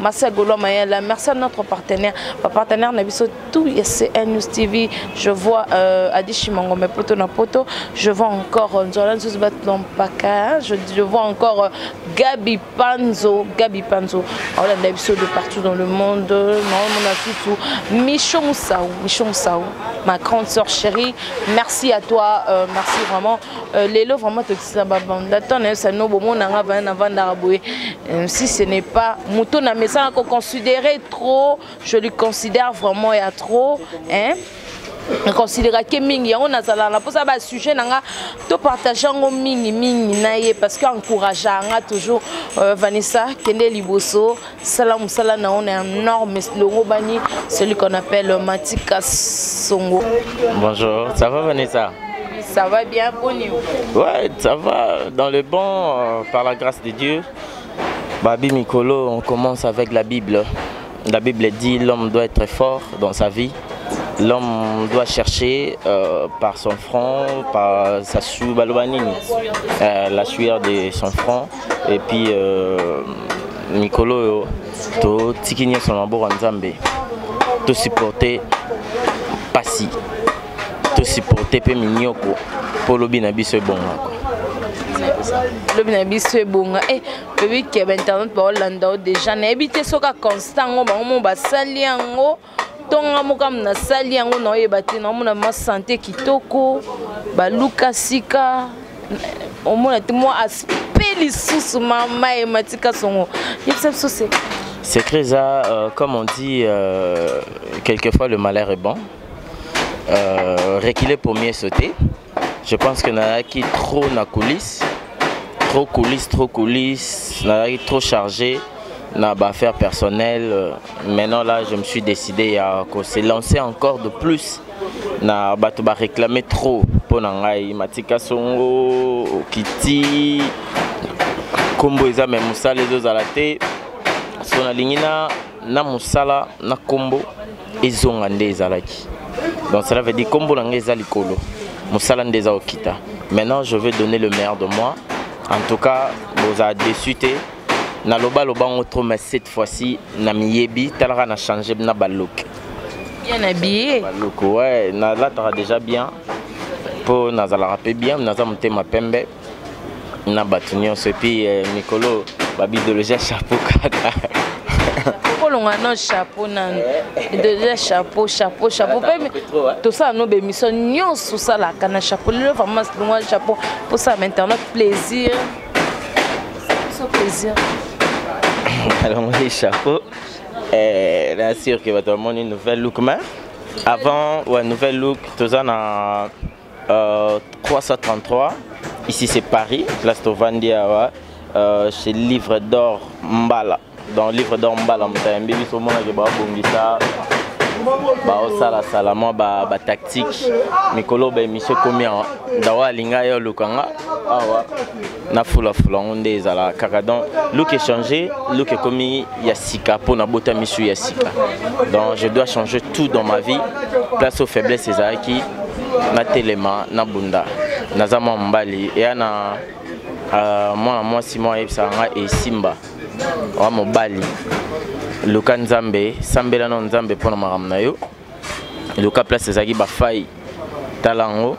Merci à Golo Mayela, merci à notre partenaire, ma partenaire na biso tout CN News TV. Je vois Adi Chimango mais poto na poto, je vois encore Nzola Nzuzu Batlompaka, je vois encore Gabi Panzo, Gabi Panzo. On a biso de partout dans le monde. Non, mon asusu Micho Moussaou, Micho Moussaou, ma grande sœur chérie. Merci à toi, merci vraiment. Lelo vraiment tout ça babanda ton ça no bomo na nga vanda vanda boye. Si ce n'est pas moto na mesa ko considérer trop, je lui considère vraiment ya trop, hein. Considérer que mingi yango nazala na posa ba sujet nanga to partager ngo mingi mingi na ye parce que encourager nga toujours. Vanessa kende liboso sala musala na on est énorme longo bani celui qu'on appelle Matika Songo. Bonjour, ça va Vanessa? Ça va bien, Boni? Ouais, ça va dans le bon, par la grâce de Dieu. Babi Mikolo, on commence avec la Bible. La Bible dit l'homme doit être fort dans sa vie. L'homme doit chercher par son front, par sa sous-balobanine, la sueur de son front. Et puis Mikolo, to tikini son amour en Nzambe, to supporter pasi, to supporter pe minyoko, po lobi na biso ebonga quoi. Lobi na biso ebonga. Eh, baby ke ba internet ba Hollanda déjà na ebite soka constant ngo ba mo ba sali yango tonga moka na sali yango na oyeba te na mona ma santé kitoko ba luka sika omona te moi aspect lisusu mama e Matika Songo yebisa biso c'est secret ça, comme on dit, quelquefois le malheur est bon, reculer pour mieux sauter. Je pense que nazalaki trop na coulisse, trop coulisse, trop coulisse, nazalaki trop chargé na ba affaire personnelle. Maintenant là, je me suis décidé à se lancer encore de plus. Na bato ba réclamer trop pour na ngai Matika Songo okiti kombo eza me mosala ezozala te. So nalingi na mosala na kombo ezonga nde ezalaki. Donc cela veut dire kombo na ngai eza likolo, mosala nde eza okita. Maintenant je vais donner le meilleur de moi. En tout cas bozala déçu te. Naloba loba ngo trop, mais cette fois-ci na miyebi talaka na changer na ba look. Bien habillé. Ba look, ouais, na lataka déjà bien. Po nazalaka pe bien, naza motema pembe na bato nyonso. Et puis mikolo ba idéologie chapeau kaka. Kolonga no chapeau nanu. Idéologie chapeau, chapeau, chapeau. Pe tosala no ba émission nyonso osalaka na chapeau. Lelo vraiment longwa chapeau pour ça maintenant plaisir. So plaisir. Alors les chapeaux, bien sûr que va avoir une nouvelle look, mais avant, ouais, nouvelle look, tout ça na 333. Ici c'est Paris, place Tovandia, ouais, chez Livre d'Or Mbala. Dans Livre d'Or Mbala, mutayambi biso mona ke ba bongisa ba osala sala moi ba tactique. Mikolo ba émission combien dawa linga yo lukanga awa na fula fula ngonde ezala kaka. Donc look est changé, look est komi ya sika po na bota misu ya sika. Donc je dois changer tout dans ma vie. Place aux faiblesses ezalaki na telema na bunda. Naza mwa mbali ya na mwana mwasi mwa yebisa nga e simba wa mobali luka nzambe sambela na nzambe pona makambo na yo. Luka place ezalaki ba faille talango,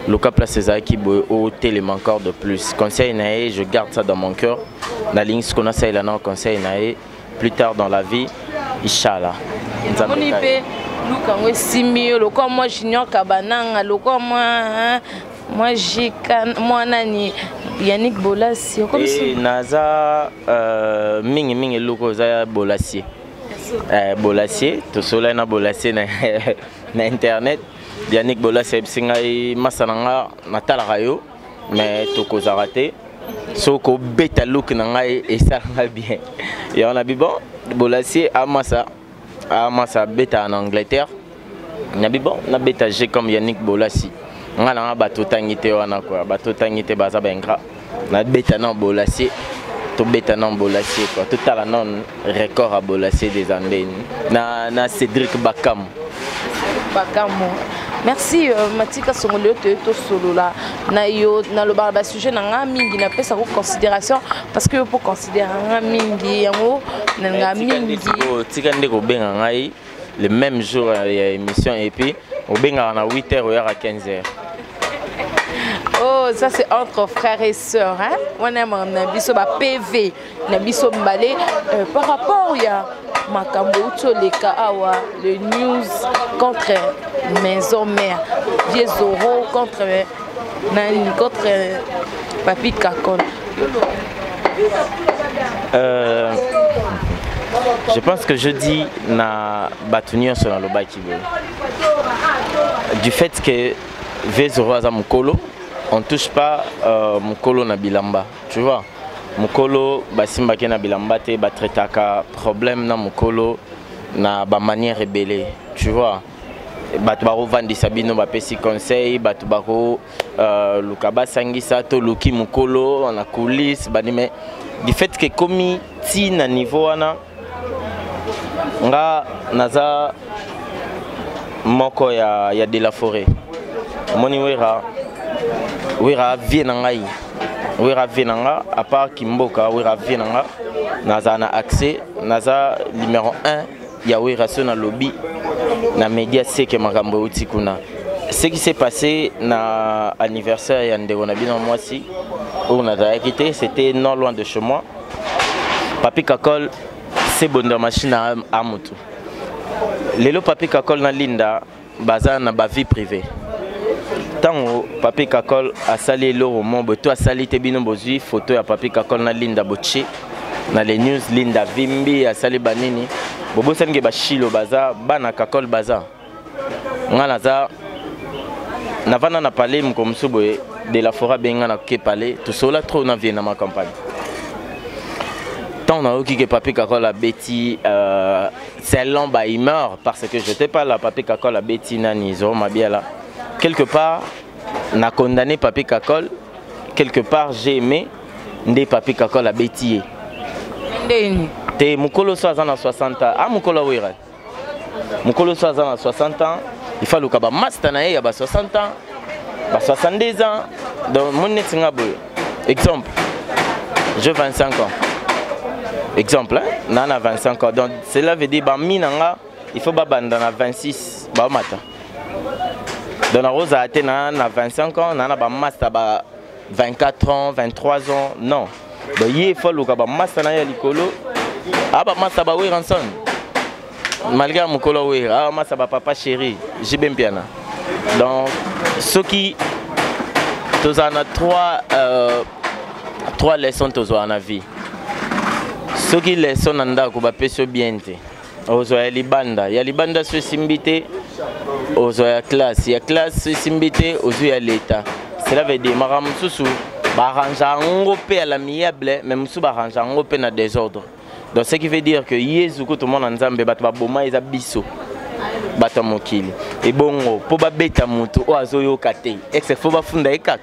luka place ezalaki boye o telema encore de plus. Conseil na ye, je garde ça dans mon cœur. Na lingi siko na salela na conseil na ye plus tard dans la vie, inchallah. Nzambe Moni kai. pe luka ngo esimbi yo lokwa mwa Junior Kabananga, lokwa mwa, hein, mwa Jika, mwa nani Yannick Bolasi, okomi Eh, so- naza mingi mingi luko za Bolasi. Bolasi, tosola na Bolasi na internet. Yannick Bolasi ayebisi ngai masa na nga natalaka yo, mais tokozaka te. Soko beta look na ngai esalanga bien. Ya on a bi bon, Bolasi amasa, amasa beta en Angleterre. Na bi bon, na beta G comme Yannick Bolasi. Nga na nga bato tangi te wana quoi, bato tangi te baza ba ingrat. Na beta na Bolasi, to beta na Bolasi quoi. Tout à la non record à Bolasi des Andes. Na Cédric Bakam. Bakamu. Merci Matika Songolo, toye tosolola na yo. Nalobaka basujet na nga mingi, napesaka considération parce que yo mpo considérer nga mingi, yango nalinga mingi. Tika nde kobenga ngai le même jour ya émission et puis obengaka na 8 heures, oyaka 15 heures. Oh, ça c'est entre frères et sœurs, hein? Wana na biso ba PV, na biso mbale par rapport ya makambo euti oleka awa, le news contre Maison Mère, Vieux Zoro contre nani, contre Papi Kakol. Je pense que je dis na bato nyonso, nalobaki boye: du fait que Vieux Zoro aza mokolo, on touche pas mokolo na bilamba, tu vois. Mokolo basimbaki na bilamba te, batraitaka problème na mokolo na bamanière ebele, tu vois. Bato bakovandisa bino, bapesi conseil, bato bako luka basangisa, toluki mokolo na coulisse bani. Mais du fait que ekomi ti na niveau wana, nga naza moko ya de la forêt. Omoni, Wera, Wera vie na ngai, Wera vie na nga, à part Kimboka, Wera vie na nga, nazala na accès, naza numéro 1 ya Wera. So nalobi na média, seke makambo euti kuna. Ce qui s'est passé na anniversaire ya ndeko na bino mwasi oyo nazalaki te, c'était non loin de chez moi. Papi Kakol sebonda machine a mutu. Lelo Papi Kakol na Linda baza na bavie privée. Ntango Papi Kakol asali eloko mo boye to asali te, bino bozwi photo ya Papi Kakol na Linda, botie na les news, Linda vimbi, asali banini. Bobosani ke bashilo baza bana Kakol, baza nga naza navanda na palais. Moko mosusu boye de la forêt abenga na ke palais, tosola trop na vie na ma campagne. Ntango nayoki ke Papi Kakol abeti, selon bahumeur, parce que j'étais pas là, Papi Kakol abeti nani, Zoro Mabiala, quelque part na condamné Papi Kakol, quelque part j'ai aimé nde Papi Kakol abeti ye. Ndeni? Te, mokolo so aza na 60 ans, a mokolo awera, mokolo so aza na 60 ans, il faut aluka bamaster na ye ya ba 60 ans, ba 62 ans. Donc moni neti nga boye, exemple, j'ai 25 ans, exemple, hein? Na 25 ans, donc cela veut dire bami na nga il faut babanda na 26, baomata. Donc nakozala te na 25 ans na bamaster ba 24 ans, 23 ans, non. Donc ye il faut aluka bamaster na ye ya likolo, a bamaster ba Werrason, malgré mokolo Wera, a bamaster bapapa chéri JB Mpiana. Donc soki tozala na trois leçons tozwaka na vie. Soki leçon na ndako bapesi yo bien te, ozwa ya libanda. Ya libanda so esimbi te, ozwa ya classe. Ya classe so esimbi te, ozwi ya leta. Cela veut dire makambo mosusu baarrange yango mpe à l'amiable, mais mosusu baarrange yango mpe na désordre. Donc ce qui veut dire que Yezu kutu mwana Nzambe, bato baboma eza biso bato ya mokili. Ebongo mpo babeta motu oyo azoyoka te, exe faut bafunda ye kaka.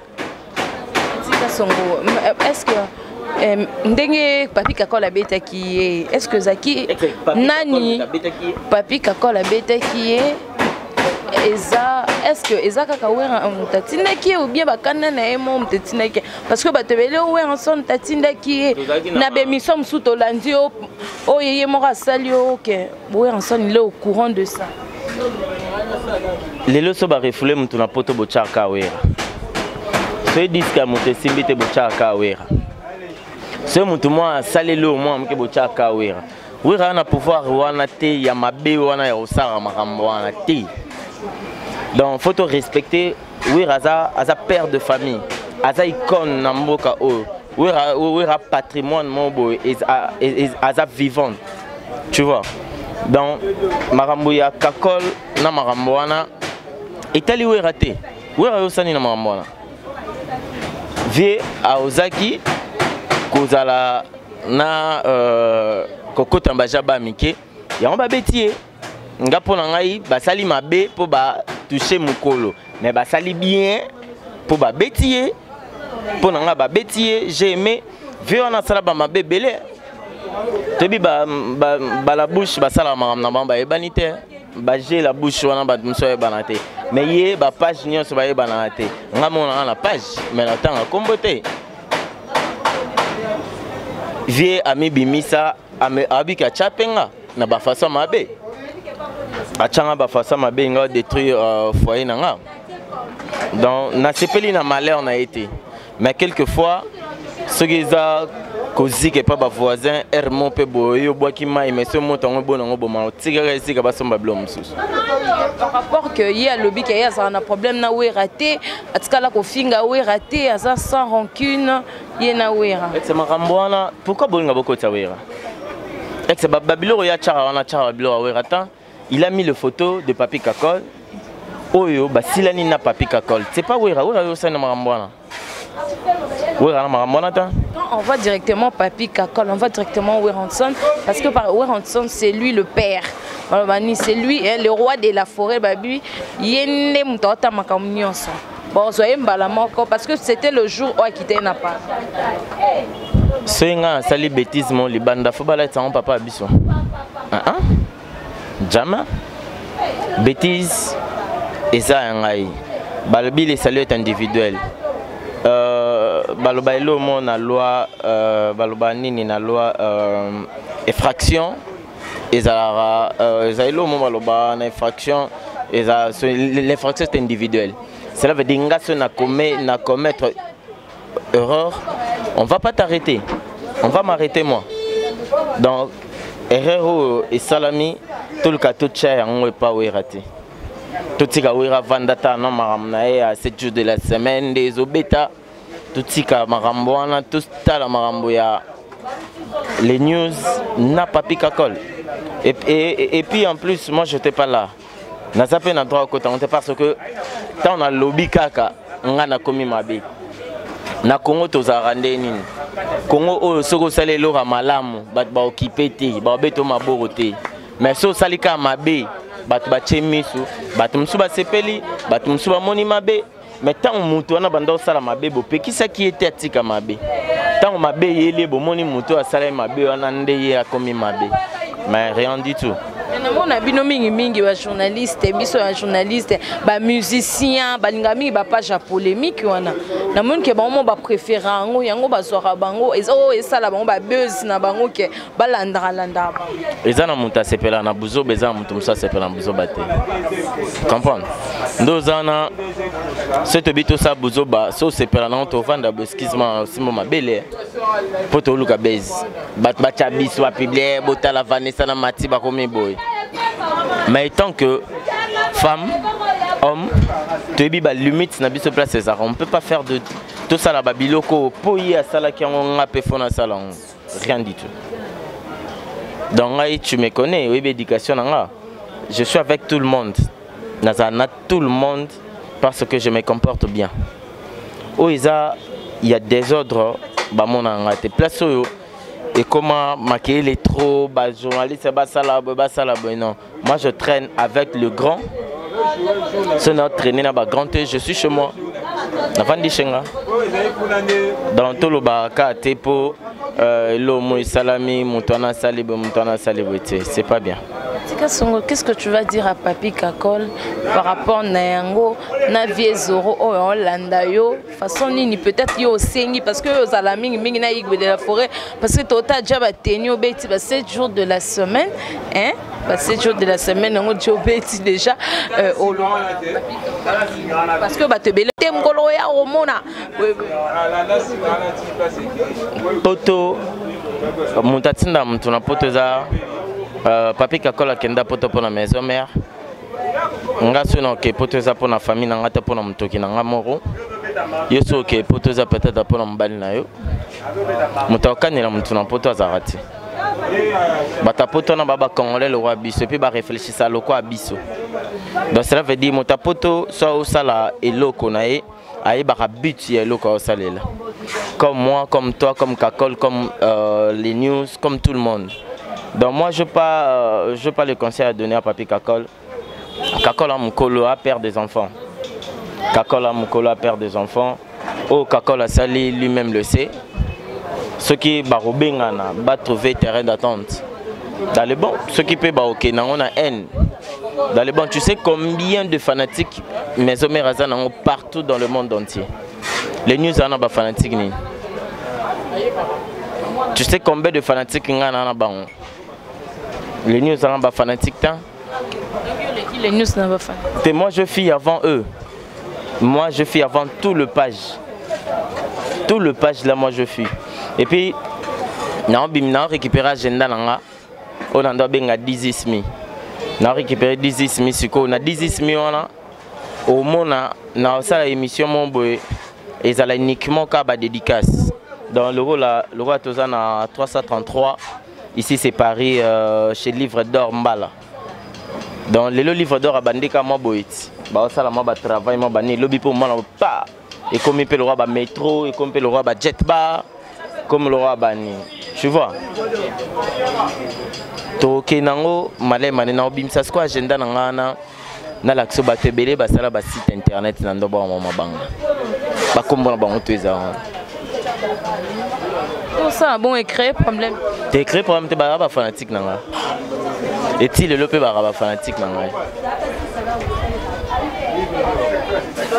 Tika Songo, est ce que ndenge Papi Kakol abetaki ye, est ce que ezalaki nani Papi Kakol abetaki ye, eza est ce que eza kaka Wera moto atindaki ye ou bien bakanda na ye mo moto atindaki ye? Parce que bato ebele, Werrason moto atindaki ye. Na bémission mosusu tolandi oyo ye moko asali oyo ke Werrason, il est au courant de ça. Lelo so barefule moto na poto, botyaka Wera. Soki disque ya moto esimbi te, botyaka Wera. Soki moto mwa asaleli oyo mwa moke, botyaka Wera. Wera na pouvoir wana te ya mabe wana ya kosala makambo wana te. Donc faut to respecter Wera. Aza père de famille, aza icône na mboka oyo. Wera, Wera patrimoine moko boye, aza vivante, tu vois. Donc makambo ya Kakol na makambo wana etali Wera te. Wera yosani na makambo wana, vie aozaki kozala na kokota baja ba mike yango babeti ye. Nga mpo na ngai, basali mabe mpo batouche mokolo, mais basali bien mpo babeti ye. Mpo na ngai babeti ye, j'ai aimé. Vie wana asala bamabe ebele. Toyebi ba la bouche basalaka makambo na bango, bayebani te. Baje la bouche wana, bato mosusu bayebana te, mais ye bapage nyonso bayebanaka te. Nga monanga na page, mais natanga nkombo te. Vie amibimisa, abiki atya mpe nga na bafaçon mabe, atyanga bafaçon mabe, nga détruire foyer na nga. Donc nasepeli na malheur na ye te, mais quelquefois soki eza kozika epa bavoisin aire mo mpe boye, oyo obwaki mai, mais so moto yango ebona yango boma, otikaka esika basomba bilo mosusu. Par rapport que ye alobi ke ye azala na problème na Wera te, atikala kofinga Wera te, aza sans rancune ye na Wera. Ete makambo wana, pourquoi bolinga bokotisa Wera? Ete babiloko ya tiaka wana, tiaka babiloko ya Wera tan. Il a mis le photo de Papi Kakol oyo basilani na Papi Kakol, c'est pas Wera. Wera oyo osali na makambo wana, Wera na makambo wana ta. On voit directement Papi Kakol, on voit directement Werrason, parce que par Werrason, c'est lui le père. C'est lui, hein, le roi de la forêt, babi, yende mutu ata makambo nyonso. Bon, soyez mbala moko, parce que c'était le jour où a quitté na pas. Soki ngai nasali bétise mo libanda, fo balatisa yango papa ya biso. Ah, ah. Jamais bétise eza ya ngai. Balobi le salut est individuel. Baloba elo mo na loi, baloba nini na loi, effraction ezalaka, ezali elo mo baloba na infraction eza, l'infraction est individuelle. Cela veut dire nga so na commettre erreur, on va pas t'arrêter, on va m'arrêter moi. Donc erreur oyo esalami, toluka totya yango epa Wera te. Totika Wera vanda ta na makambo na ye ya 7 jours de la semaine nde ezobeta. Totika makambo wana, totala makambo ya les news na Papi Kakol. Et puis en plus, moi j'étais pas là, naza mpe na droit okota yango te, parce que ntango nalobi kaka nga nakomi mabe. Na Kongo tozalaka nde nini? Kongo oyo, soki osali eloko ya malamu, bato baokipe te, baobeta maboko te, mais soki osali kaka mabe, bato batie miso, bato mosusu basepeli, bato mosusu bamoni mabe. Mais ntango moto wana banda osala mabe, bopekisaki ye te atika mabe. Ntango mabe eyeli ye, bomoni moto oyo asala ye mabe wana nde ye akomi mabe, mais rien du tout. Namona bino mingimingi bajournaliste, biso ya journaliste, bamusicien balingaka mingi bapage ya polémique wana. Namoni ke bango mo bapréféra yango, yango bazwaka bango, oyo esala bango babuzz na bango, ke balandaka landaka bango. Eza na moto asepela na buzoba, eza na moto mosusu asepela na buzoba te. Comprendre nde oza wana. So tobi tosala buzoba, so osepela nango, tovanda bo excuse-moi, osimba mabele mpo toluka base, bato batya biso bapublier, botala Vanessa na Mati bakomi boye. Mais étant que femme, homme, toyebi balimite na biso place ezalaka. On peut pas faire de tosala babiloko mpo ye asalaki yango, nga mpe fo nasala yango, rien du tout. Donc ngai, tu me connais, oyebi éducation na nga, je suis avec tout le monde, nazala na tout le monde parce que je me comporte bien. Oyo eza ya désordre, bamona nga te. Place oyo ekoma makelele trop, bajournaliste basala boye, basala boye, non. Moi je traîne avec le grand. So na traîner na bagrand te, je suis chez moi, navandi chez nga. Donc tolobaka kaka te mpo elomo esalami, moto wana asali boye, moto wana asali boye te, c'est pas bien. Tika Songo, qu'est-ce que tu vas dire à Papi Kakol par rapport na yango na vie Zoro oyo olanda yo façon nini? Peut-être yo osengi, parce que ozala mingi mingi na Igwe de la forêt, parce que tota déjà bateni obeti ba 7 jours de la semaine, hein, ba 7 jours de la semaine yango ti obeti déjà, parce que bato ebele te mokolo ya omona. Poto, moto atinda moto na poto eza Papi Kakol. Akenda poto mpo na maison mère. Nga so na oke poto, eza mpo na famille na nga te, mpo na motoki na nga moko. Yo so oke poto, eza peut-être mpo na mobali na yo. Moto akokanela motu na poto azalaka te. Bato ya poto wana ba bacongolais lokwa biso, et puis baréfléchisa lokwa biso. Donc cela veut dire moto ya poto so osala eloko na ye, ayebaka but ya eloko aosalela, comme moi, comme toi, comme Kakol, comme les news, comme tout le monde. Donc moi je pas le conseil à donner à Papi Kakol. Kakol a mokolo a père des enfants, Kakol a mokolo a père des enfants. Oyo Kakol asali, lui-même le sait. Soki bakobengana, batrouve terrain d'attente dans le bon. Soki mpe bakokende yango na haine dans le bon. Tu sais combien de fanatiques Maison Mère aza nango partout dans le monde entier? Les news aza na bafanatique nini? Tu sais combien de fanatiques nga na na bango? Les news aza na bafanatique ta. Les news na bafanatique te. Moi, je suis avant eux. Moi, je suis avant tout le page, tout le page là. Moi, je suis. Et puis naobimi, nao récupérer agenda na nga oyo na ndo abenga 10 mi, nao récupérer 10 mi. Sikoyo na 10 mi wana, omona naosala émission mo boye, ezala uniquement kaka badédicace. Donc lokola toza na 333, ici c'est Paris, chez Livre d'Or Mbala. Donc lelo Livre d'Or abandika mwa boye ti baosala mwa batravail mwa bani. Elobi mpo mwana pa ekomi mpe lokwa bamétro, ekomi mpe lokwa bajet bar, comme lokwa bani, tu vois. Tokende yango malema na obimisa sikoyo agenda na ngai wana, nalakisa bato ebele basala basite internet na ndo bawama mabanga, bakombo na bango to eza wana. Tosala bon, ecréer problème. Te, créer problème te. Baka bafanatique na ngai eti lelo mpe baka bafanatique na ngai.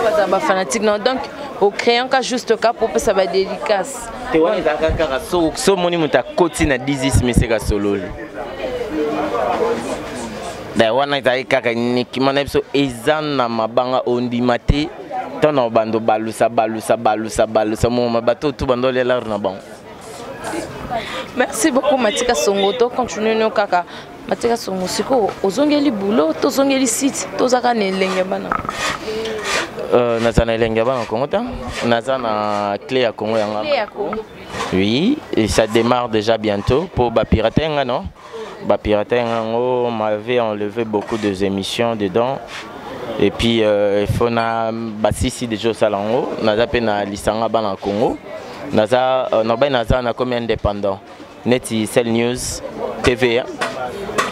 Bazala bafanatique na, donc ocréant ka juste ka po opesa badédicace. Te, wana ezalaka kaka so omoni moto akoti na 10 miseka sololi da wana, ezalaki kaka uniquement na biso. Eza na mabanga ondima te. Ntango na bando balusa balusa balusa balusa moma, bato tu bando olela na bango. Merci beaucoup, Matika Songo. To continue no kaka Matika Songo. Sikoyo ozongeli boulot, tozongeli site, tozaka na elenge bana. Naza na elenge ya bana Kongo te, naza na Clé ya Congo yanga. Clé ya Congo. Oui, et ça démarre déjà bientôt pour bapirate nga, non, bapirate yango, m'avait enlevé beaucoup de émissions dedans. Et puis il faut na basisi déjà osala yango. Naza mpe na lisanga bana Congo. Naza nabai, naza na komi indépendant neti Cell News TV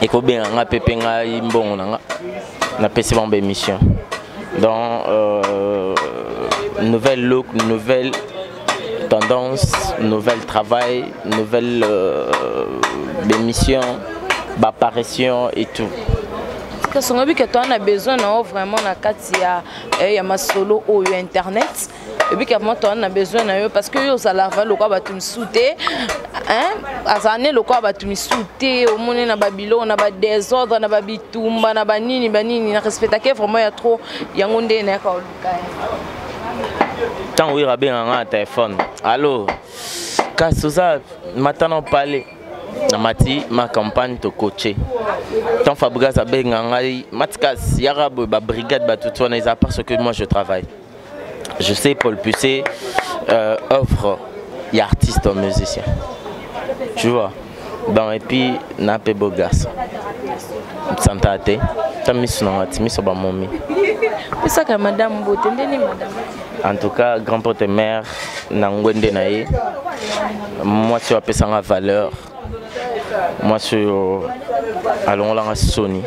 ekobenga nga mpe mpe ngai mbongo na nga napesi bango baémission. Donc nouvelle look, nouvelle tendance, nouvelle travail, nouvelle émission, bapparition et tout. Kasongo bike, toa na besoin na yo vraiment na kati ya masolo oyo ya internet. Ebiki vraiment toa na besoin na yo, parce que yo ozalaka lokola bato misusu te, azala ne lokola bato misusu te. Omoni na babiloko na badésordre, na babitumba, na banini banini, na respectake vraiment ya trop. Yango nde nayaka oluka ye. Ntango oyeba abenganga na telefone: "Allo, kasi oza matana opale na mati ma campagne tokoche." Tant Fabrigas abenga ngai: "Matikas, yaka boye." Babrigade bato wana eza parce que moi, je travaille, je sais Paul Pucé, offre ya artiste musicien, tu vois. Donc et puis na mpe beau garçon, santa te, ta miso nanga ti miso bamomi. Pesaka madame bote ndeni madame. En tout cas, grand porte mère na ngwende na ye, mwasi oyo apesanga valeur, mwasi oyo alongolanga soni,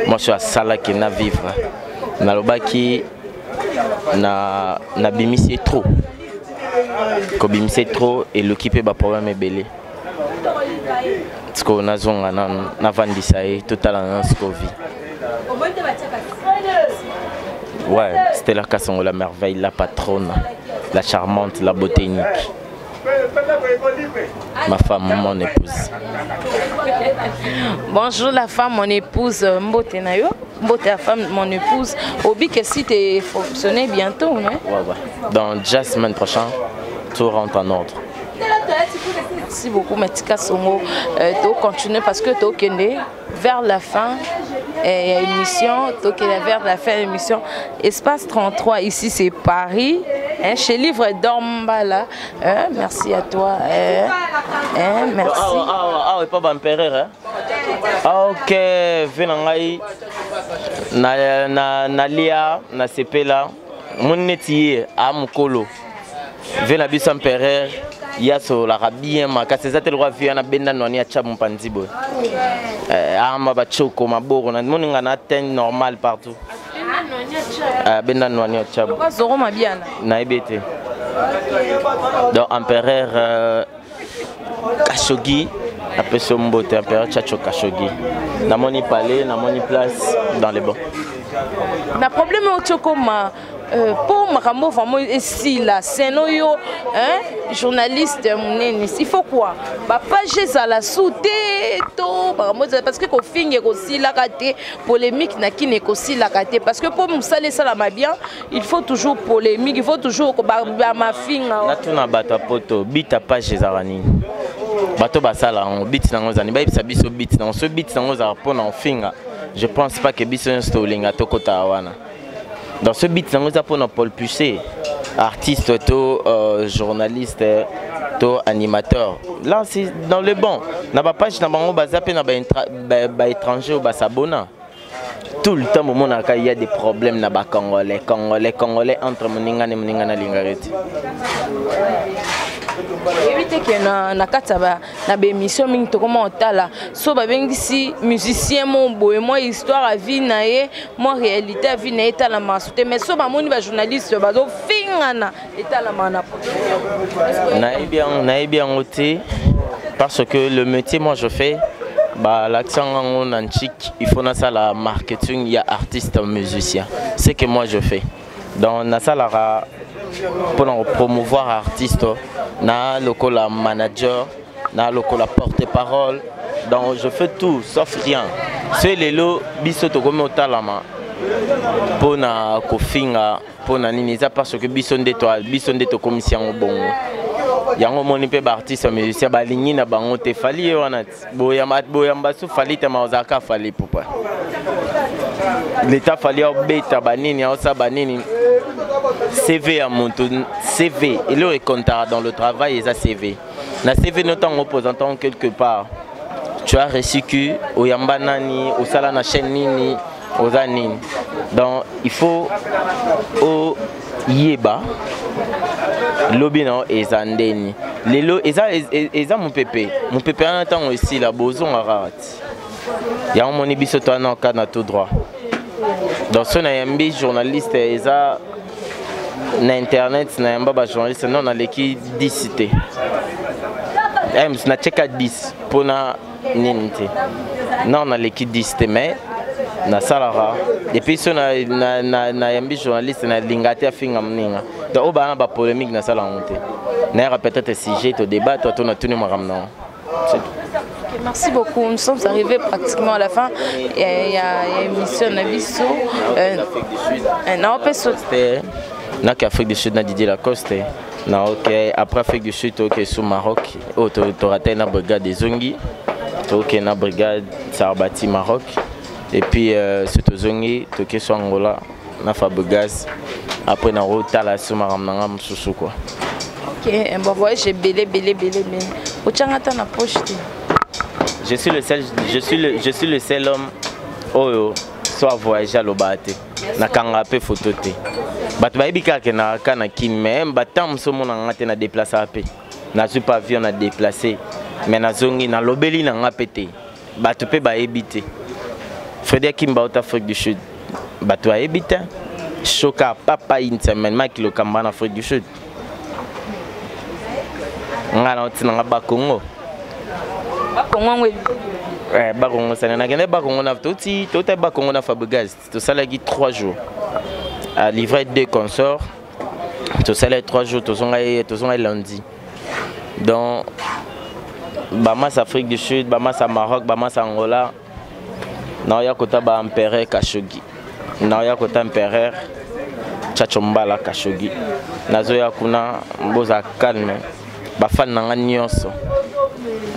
mwasi oyo asalaki na vivre. Nalobaki na nabimisi ye trop, kobimisa ye trop eluki mpe baproblème ebele. Sikoyo nazonga nanu navandisa ye, totala nano sikoyo vie. Ouais, Stella Kassongo, la merveille, la patronne, la charmante, la beauté unique. Ma femme, mon épouse. Bonjour la femme, mon épouse, mbote na yo. Mbote la femme, mon épouse. Obi que si t'es fonctionné bientôt, non? Ouais. Dans déjà semaine prochaine, tout rentre en ordre. Merci beaucoup, Matika Songo. To continuer parce que to kende vers la fin et émission, to kende vers la fin émission. Espace 33 ici, c'est Paris. Hein, chez Livre d'Ombala. Hein, merci à toi. Hein, hein, merci. Ah, ah, ah, pas empereur, hein? Ah, ok, ve na ngai na na nalia na sepela moni neti ye a mokolo ve na biso empereur ye asololaka bien makasi. Eza te lokwa vie wana benda nwani atya mopanzi boye, ama bachoko maboko na moni nga na teint normal partout, benda nwani atya. Zoro Mabiana. Nayebi ete. Donc empereur Khashoggi apesi yo mbote, empereur Tchatcho Khashoggi. Namoni palais, namoni place dans les bons. Na problème oyo tiokoma mpo makambo vraiment esila seno yo, hein, journaliste monene, il faut quoi? Bapage ezala su te to makambo ezala, parce que kofinga ekosilaka te, polémique na kini ekosilaka te, parce que mpo mosala esalama bien, il faut toujours polémique, il faut toujours bamafinga. Natuna bato ya poto, bita page ezalaka nini? Bato basala yango, but nango ezali, bayebisa biso but nango. So but nango ezalaka mpona ofinga, je pense pas ke biso nyonso tolinga tokɔta wana. Donc ce but nango eza mpona propulser artiste to journaliste to animateur, là c'est dans le bon. Na bapage na bango baza mpe na baétranger oyo basabona tout le temps. Bomonaka il y a des problèmes na bacongolais, congolais, congolais entre moninga ne moninga nalingaka te. Oyebi te ke na kati ya na baémission mingi tokoma otala, so babengisi musicien mo boye, mwa histoire ya vie na ye, mwa réalité ya vie na ye etalamaka so te, mais so bamoni bajournaliste bazofingana, etalamaka na poto. Nayebi yango te, parce que le métier moi je fais, balakisa yango na nchik, il faut nasala marketing ya artiste musicien, c'est que moi je fais. Donc nasalaka mpona promouvoir artiste na lokola manager, na lokola porte-parole. Donc je fais tout sauf rien. So lelo biso tokomi otalama mpona kofinga, mpona nini? Eza parce que biso nde tokomisi yango bongo. Yango omoni mpe baartiste ya musicien balingi na bango te. Fally ye wana ti boyamba so Fally te, ma ozalaka Fally pupa leta. Fally aobeta banini, aosala banini, CV ya moto, CV eloko ekontaka dans le travail eza CV. Na CV no, ntango opresentant quelque part, tu as reçu que oyamba nani, osala na chaîne nini, oza nini. Donc il faut oyeba lobi na yo eza ndeni. Lelo eza mopepe, mopepe wana ntango esila bozonga kaka ti yango. Moni biso to wana oka na tout droit. Donc so nayambi journaliste, eza na internet, nayamba bajournaliste non, naleki 10 te, natieka 10 mpona nini te, non, naleki 10 te, mais nasalaka. Et puis so nayambi journaliste, nalinga te afinga moninga. Donc oyo baa na bapolémique, nasala yango te. Nayaka peut-être sujet to débat to natuni makambo nango. Ok, merci beaucoup. Nous sommes arrivés pratiquement à la fin. Il y a émission na biso. Na opesa Naki Afrique du Sud na Didier Lacoste na. Ok, après Afrique du Sud, toke su Maroc oyo toratai na brigade ezongi, toke na brigade Sarbati Maroc, et puis so tozongi, toke so Angola na Fabregas. Après nakotala so makambo na nga mosusu quoi. Ok, un bon voyage ebele ebele ebele ebele. Otianga ata na poche te. Je suis le seul homme oyo so avoyage alobaka te, nakangaka mpe photo te. Bato bayebi kaka ke nakaka na Kini, mais batemps mosusu omonaka nga te, na déplaçaka mpe, nazwi mpe avion na déplace, mais nazongi, nalobeli na nga mpe te, bato mpe bayebi te. Fredi Akimba ota Afrique du Sud, bato bayebi te. Shoka papa une semaine, Mike Lokamba na Afrique du Sud, nga na otina nga Bakongo. Bakongo yango. Bakongo sani nakende Bakongo na toti tota Bakongo na Fabregas, tosalaki 3 jours à livrer deux consorts, tosalaki 3 jours, tozongai lundi. Donc bamas Afrique du Sud, bamas ya Maroc, bamas Angola, naoya kota baempereur Khashoggi, naoya kota empereur Tchatcho Mbala Khashoggi. Nazoya kuna, boza calme, bafani na nga nyonso,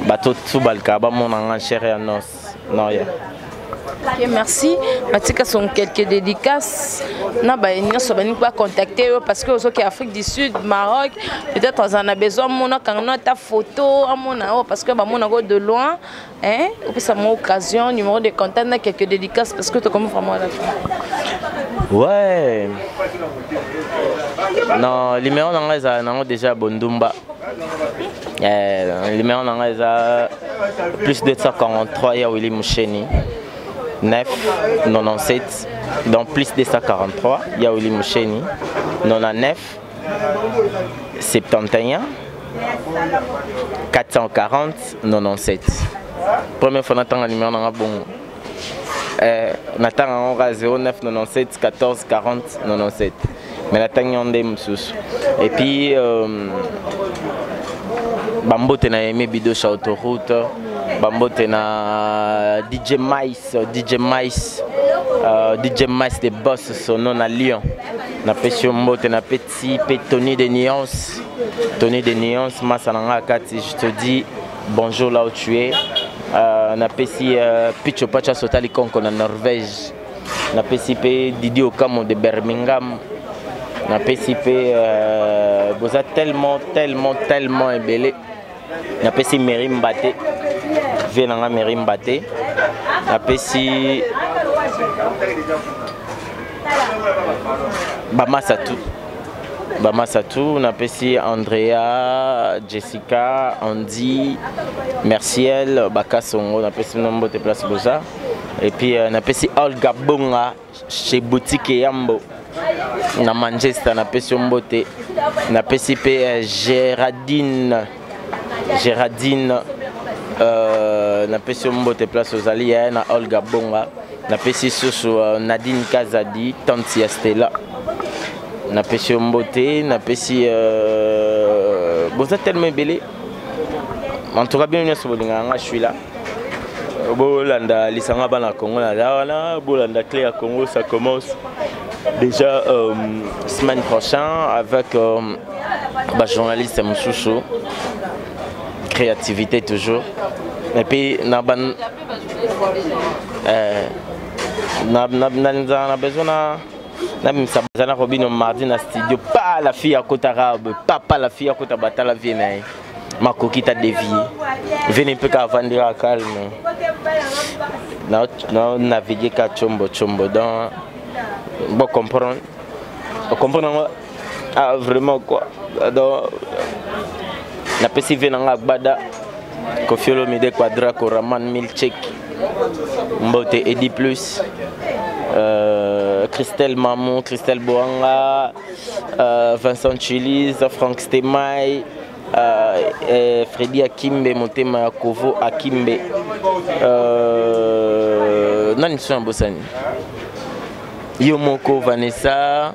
bato tu balika bamona nga chere ya nos, naoya. Ok, merci. Matika son quelques dédicaces. Na ba nyonso baningi ba contacter yo, parce que ozoki Afrique du Sud, Maroc, peut-être on a besoin mona kanga ta photo amona oh, parce que ba mona go de loin, hein, opesa mo occasion, numéro de contact na quelques dédicaces, parce que tu comme vraiment à la fin. Ouais. Non, numéro na nga ezala nango déjà bondumba. Numéro na nga eza plus 243 ya Willy Musheni 9 97. Donc plus 243 ya Willy Musheni 99. 71 440 97. Première fois natanga numéro nanga bongo. Eh, natanga yango kaka 09 97 14 40 97, mais natangi yango nde mosusu. Et puis bambote na Aimé Bidosha autoroute, bambote na DJ Mais, DJ Mais, DJ Mais de Boss Sono na Lyon, napesi yo mbote. Napesi mpe Tony de Nuance, Tony de Nuance, masa na nga kati, je te dis bonjour là où tu es. Napesi Picho Pacha Sotali Konko na Norvège, napesi mpe Didi Okamo de Birmingham, napesi mpe boza tellement, tellement, tellement ebele. Napesi Meri Mbate, vie na nga Meri Mbate, napesi bamasa tout, bamasa tout, napesi Andrea, Jessica, Andy, Merciel Bakasongo, napesi bino mbote place boza. Et puis napesi Olga Bonga chez Boutique Yambo na Manchester, napesi yo mbote. Napesi mpe Gérardine, Gérardine, napesi yo mbote place ozali yaya na Olga Bonga. Napesi susu Nadine Kazadi, tante ya Stella, napesi yo mbote. Napesi boza tellement ebele. En tout cas, bino nyonso bolingaka nga, je suis là. Bolanda lisanga bana Congo, naza wana. Bolanda Clé ya Congo, ça commence déjà semaine prochaine avec bajournaliste mosusu, créativité toujours. Et puis na ban na besoin na nabimisa baza na Robino mardi na studio. Pa la fille akotaka papa, la fille akota batala vie na ye makoki ta dévier vene mpe kaka avandika calme na navigue ka chombo chombo. Donc bon, comprendre, comprendre yango. Ah, vraiment quoi. Donc napesi vie na nga agbada Kofi Olomide Quadra Koraman Milchek, mbote Edi Plus, Christelle Mamou, Christelle Boanga, Vincent Chiliz, Frank Stemay, Freddy Akimbe, motema ya Kovo Akimbe, nani so ya bosani yo moko, Vanessa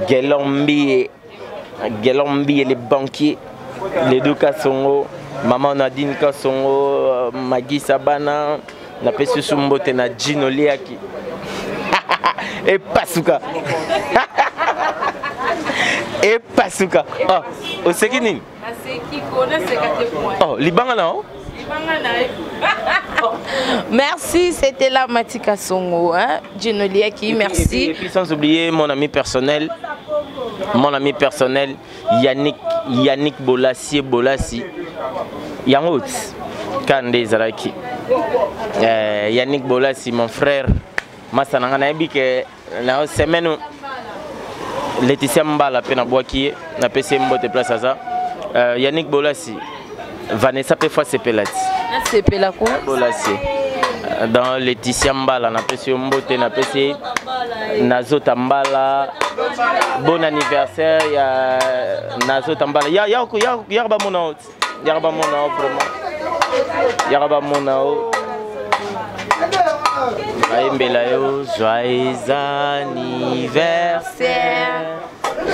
Gelombi, Gelombi les banquiers, les deux Kasongo, maman Nadine Kasongo, Magui Sabana, napesi susu mbote na Gino Liaki epasuka epasuka. Oh, oseki nini? Oh, libanga na o. Merci, c'était là Matika Songo, hein? Gino Liaki, merci. Et puis, sans oublier mon ami personnel, mon ami personnel, Yannick, Yannick Bolassi, Bolassi. Yango, kande ezalaki. Yannick Bolassi, mon frère, masa na nga, nayebi ke na semaine Laetitia Mbala mpe nabwaki ye, napesi ye mbote place aza. Yannick Bolassi, Vanessa mpe fois sepela ti. Nasepela ko. Bolassi dans Laetitia Mbala, napesi yo mbote. Napesi Nazota Mbala bon anniversaire ya Nazota Mbala ya ya ya ya bamona o yaka bamona o, vraiment yaka bamona o, bayembela yo joyeux anniversaire,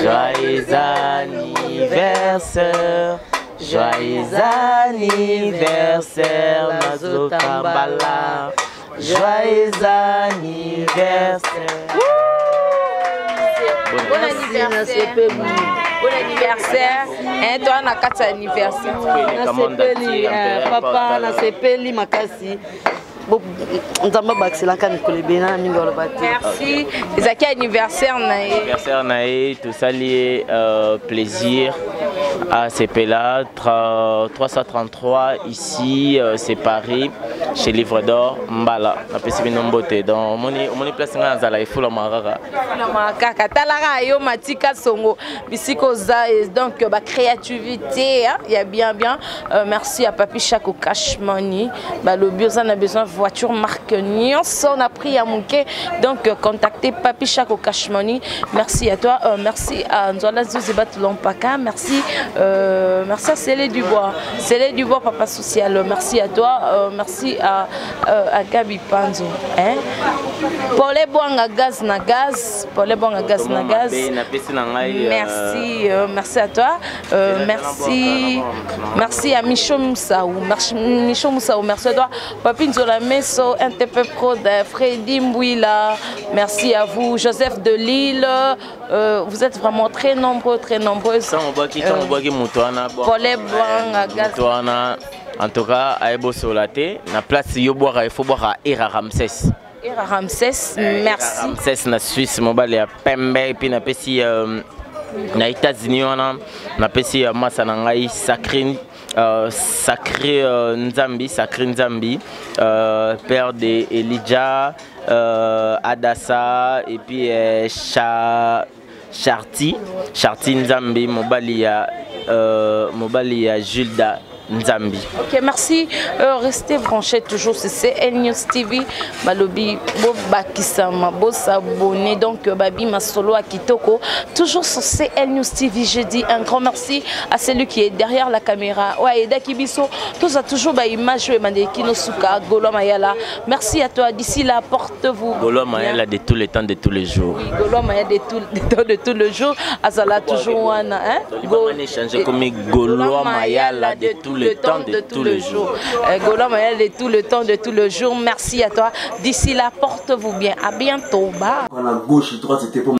joyeux anniversaire, joyeux anniversaire Nazota Mbala, joyeux anniversaire. Bon anniversaire, bon anniversaire, hein, toi na kati ya anniversaire. Nasepeli papa, nasepeli makasi. Nzambe abakiselaka mikolo ebele na mingi aloba te. Merci, ezalaki anniversaire na ye. Anniversaire na ye, tosali ye plaisir asepela. 333 ici, c'est Paris. Chez Livre d'Or Mbala, napesi bino mbote. Donc omoni, omoni place ngai nazala, efulamaka kaka. Efulamaka kaka. Talaka yo Matika Songo bisika oza. Donc ba créativité, hein, ya bien bien. Merci à Papi Chako Cash Money. Balobi oza na besoin voiture marque nyonso na prix ya moke, donc contactez Papi Chako Cash Money. Merci à toi, merci à Nzola Zuzi Batulampaka, merci, merci à Célé Dubois, Célé Dubois papa social, merci à toi, merci à Gabi Panzo, hein? Paul Bwanga gaz na gaz, Paul Bwanga gaz na gaz. Merci, merci à toi, merci, merci à Micho Moussaou, merci Micho Moussaou, merci à toi, Papi Nzola Meso, NTP Prod, Freddy Mbouila, merci à vous, Joseph de Lille, vous êtes vraiment très nombreux, très nombreuses. Ntango obwaki moto wana, Paul Bwanga gaz. Moto wana en tout cas ayebosola te na place yo bwaka, ifo bwaka Era Ramses. Era Ramsès, merci. Ramsès na Suisse, mobali ya pembe. Et puis napesi na États-Unis wana, napesi masa na ngai Sacré, Sacré Nzambi, Sacré Nzambi, père de Elijah, Adassa et puis Charti, Charti Nzambi, mobali ya Julda Nzambi. Ok, merci. Restez branchés toujours sur CN News TV. Balobi, bo bakisama, bo s'abonner. Donc, Babi Masolo à Kitoko. Toujours sur CN News TV. Je dis un grand merci à celui qui est derrière la caméra. Ouais, et Dakibiso, tous a toujours ba image et Mandeki no Suka, Golo Mayala. Merci à toi. D'ici là, porte-vous Golo bien. Mayala de tous les temps, de tous les jours. Oui, Golo Mayala de tous les temps, de tous les jours. Azala toujours wana, hein? Go échanger comme Golo Mayala de tous les temps, de tous les jours. Golo Mayala de tout le temps, de tout le jour. Merci à toi. D'ici là, porte-vous bien. À bientôt. Bye. La gauche, droite, c'était pour